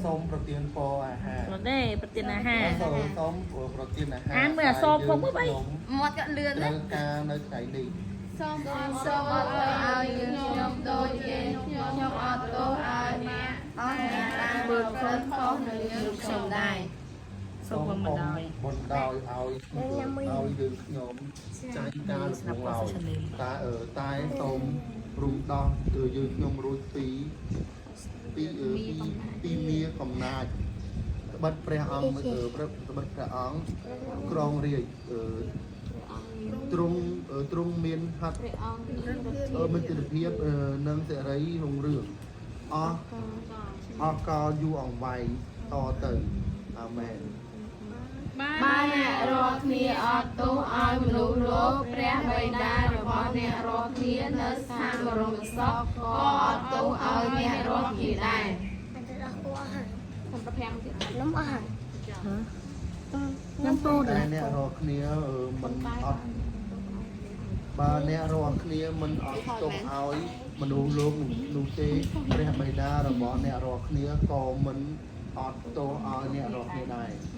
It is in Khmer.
សូមប្រទានពរអាហារ អត់ទេប្រទានអាហារ សូមសូមប្រទានអាហារ អានមើលអក្សរផងមើលបី មាត់ក៏លឿន ត្រូវ ណាស់ ការនៅថ្ងៃនេះ សូមអត់សូមអត់ទោសឲ្យយើងខ្ញុំដូចយើងខ្ញុំអត់ទោសឲ្យអ្នកអស់អ្នកតាមមើលខុសខុសនៅយើងខ្ញុំដែរ សូមបណ្ដោយ បណ្ដោយឲ្យឲ្យយើងខ្ញុំចាញ់ការលំឡើយតែអឺតែសូមរំដោះយើងខ្ញុំរួចពីពីអឺពីពីមាកំណាចត្បិតព្រះអង្គអឺព្រះត្បិតព្រះអង្គក្រងរាជអឺទ្រង់ទ្រង់មានហត្ថ ព្រះអង្គ អឺមិត្តភាពអឺនិងសិរីរុងរឿងអស់អស់កលយូរអង្វែងតទៅអាមែន បើអ្នករាល់គ្នាអត់ទោសឲ្យមនុស្សលោកព្រះបិតារបស់អ្នករាល់គ្នានៅស្ថានបរមសុខក៏អត់ទោសឲ្យអ្នករាល់គ្នាដែរ ញ៉ាំពូ តែអ្នករាល់គ្នាអឺមិនអត់បើអ្នករាល់គ្នាមិនអត់ទោសឲ្យមនុស្សលោកនោះទេព្រះបិតារបស់អ្នករាល់គ្នាក៏មិនអត់ទោសឲ្យអ្នករាល់គ្នាដែរ។